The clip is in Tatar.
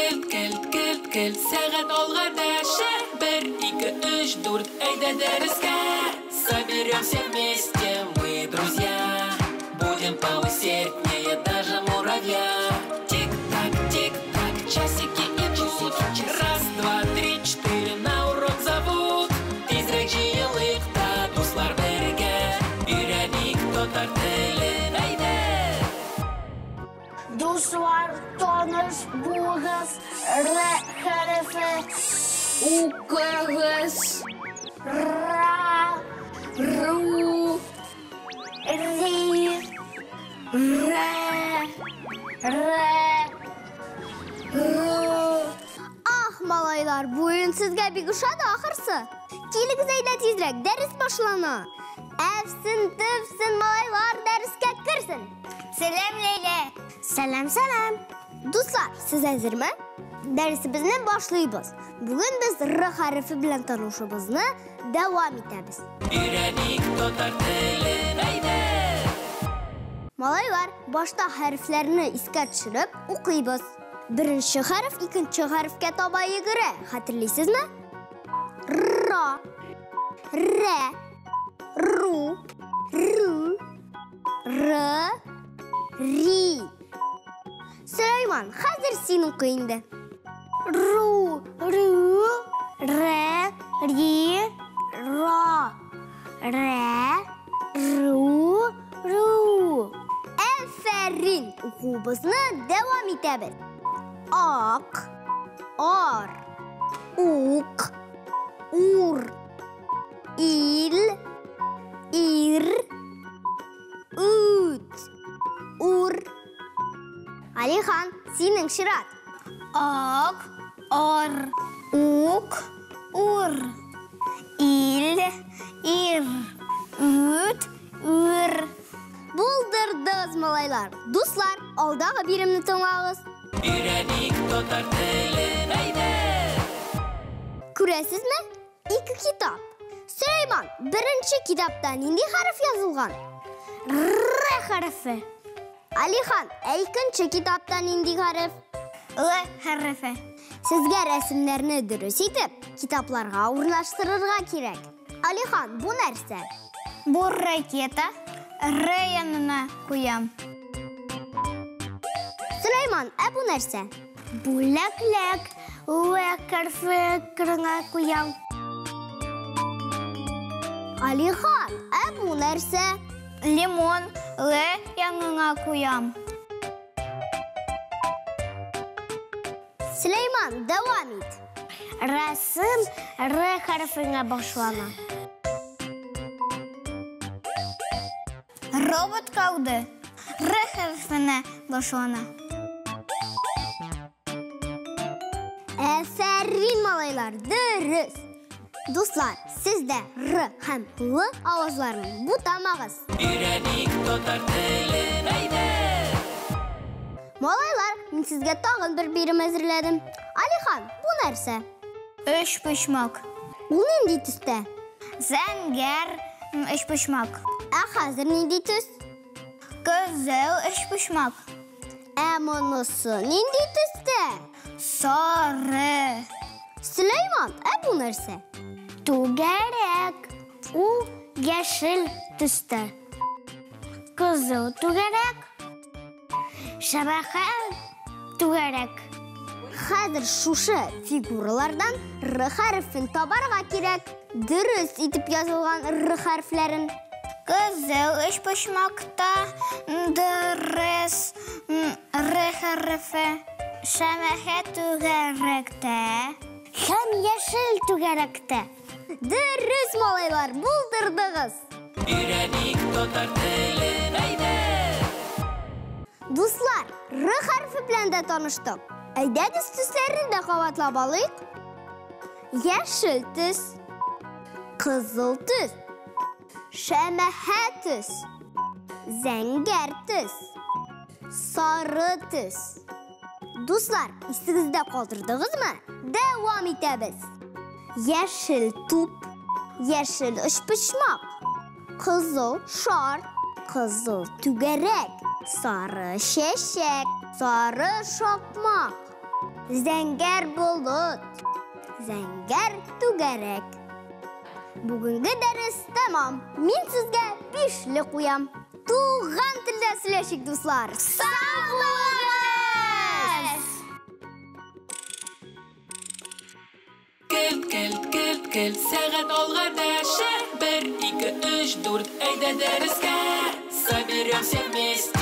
Келт, келт, келт, келт, сәгать алга дәшә. Бер, ике, өч, дүрт, әйдә дәрескә. Соберемся вместе мы, друзья. Будем поусерднее даже муравья. Тик-так, тик-так, часики идут. Раз, два, три, четыре, на урок зовут. Тизрәк җыелыйк та, дуслар, бергә. Өйрәник татар телен, әйдә! Дуслар, таныш булыгыз, Р хәрефе. Укыгыз. Ра, Ру. Ри, Рә, Рә, Ру. Ах, малайлар, бу уен сезгә бик ошады ахырсы. Килегез әйдә тизрәк, дәрес башлана. Әфсен, төфсен, малайлар, дәрескә керсен. Сәлам, Ләйлә. Сәлам, сәлам. Дуслар, сез әзерме? Дәресебезне башлыйбыз. Бүген без Р хәрефе белән танышуыбызны дәвам итәбез. Өйрәник татар телен, әйдә! Малайлар, башта хәрефләрне искә төшереп укыйбыз. Беренче хәреф икенче хәрефкә таба йөгерә. Хәтерлисезме? Ра, Рә, Ру, Рү, Р, Ри. Сөләйман, хәзер син укы инде. Ру, Рү, Рә, Ри, Ра, Рә, Ру, Ру. Әфәрин! Укуыбызны дәвам итәбез. Ак, ар, ук, ур, ил, ир, ут, ур. Алихан, синең чират. Ак, ар, ук, ур. Ил, ир, ут, ур. Булдырдыгыз, малайлар. Дуслар, алдагы биремне тыңлагыз. Өйрәник татар телен, әйдә! Күрәсезме? Ике китап. Сөләйман, беренче китапта нинди хәреф язылган? Р хәрефе. Алихан, ә икенче китапта нинди хәреф? Л хәрефе. Сезгә рәсемнәрне дөрес итеп, китапларга урнаштырырга кирәк. Алихан, бу нәрсә? Бу ракета. Р янына куям. Сөләйман, ә бу нәрсә? Бу ләкләк. Л хәрефе кырына куям. Алихан, ә бу нәрсә? Лимон. Л янына куям. Сөләйман, дәвам ит. Рәсем Р хәрефенә башлана. Робот калды. Р хәрефенә башлана. Әфәрин, малайлар, дөрес. Дуслар, сез дә Р һәм Л авазларын бутамагыз. Өйрәник татар телен, әйдә! Малайлар, мин сезгә тагын бер бирем әзерләдем. Алихан, бу нәрсә? Өчпочмак. Ул нинди төстә? Зәңгәр өчпочмак. Ә хәзер нинди төс? Кызыл өчпочмак. Ә монысы нинди төстә? Сары. Сөләйман, ә бу нәрсә? Түгәрәк. Ул яшел төстә. Кызыл түгәрәк. Шәмәхә түгәрәк. Хәзер шушы фигуралардан Р хәрефен табарга кирәк. Дөрес итеп язылган Р хәрефләрен. Кызыл өчпочмакта дөрес Р хәрефе. Шәмәхә түгәрәктә һәм яшел түгәрәктә. Дөрес, малайлар, булдырдыгыз. Өйрәник татар телен, әйдә! Дуслар, Р хәрефе белән дә таныштык. Әйдәгез төсләрен дә кабатлап алыйк. Яшел төс, кызыл төс, шәмәхә төс, зәңгәр төс, сары төс. Дуслар, исегездә калдырдыгызмы? Дәвам итәбез. Яшел туп, яшел өчпочмак, кызыл шар, кызыл түгәрәк, сары чәчәк, сары шакмак. Зәңгәр болыт. Зәңгәр түгәрәк. Бүгенге дәрес тәмам. Мин сезгә бишле куям. Туган телдә сөйләшик, дуслар. Сау булыгыз! Келт, келт, келт, келт, сәгать алга дәшә. 1, 2, 3, 4, әйдә дәрескә. Соберемся вместе.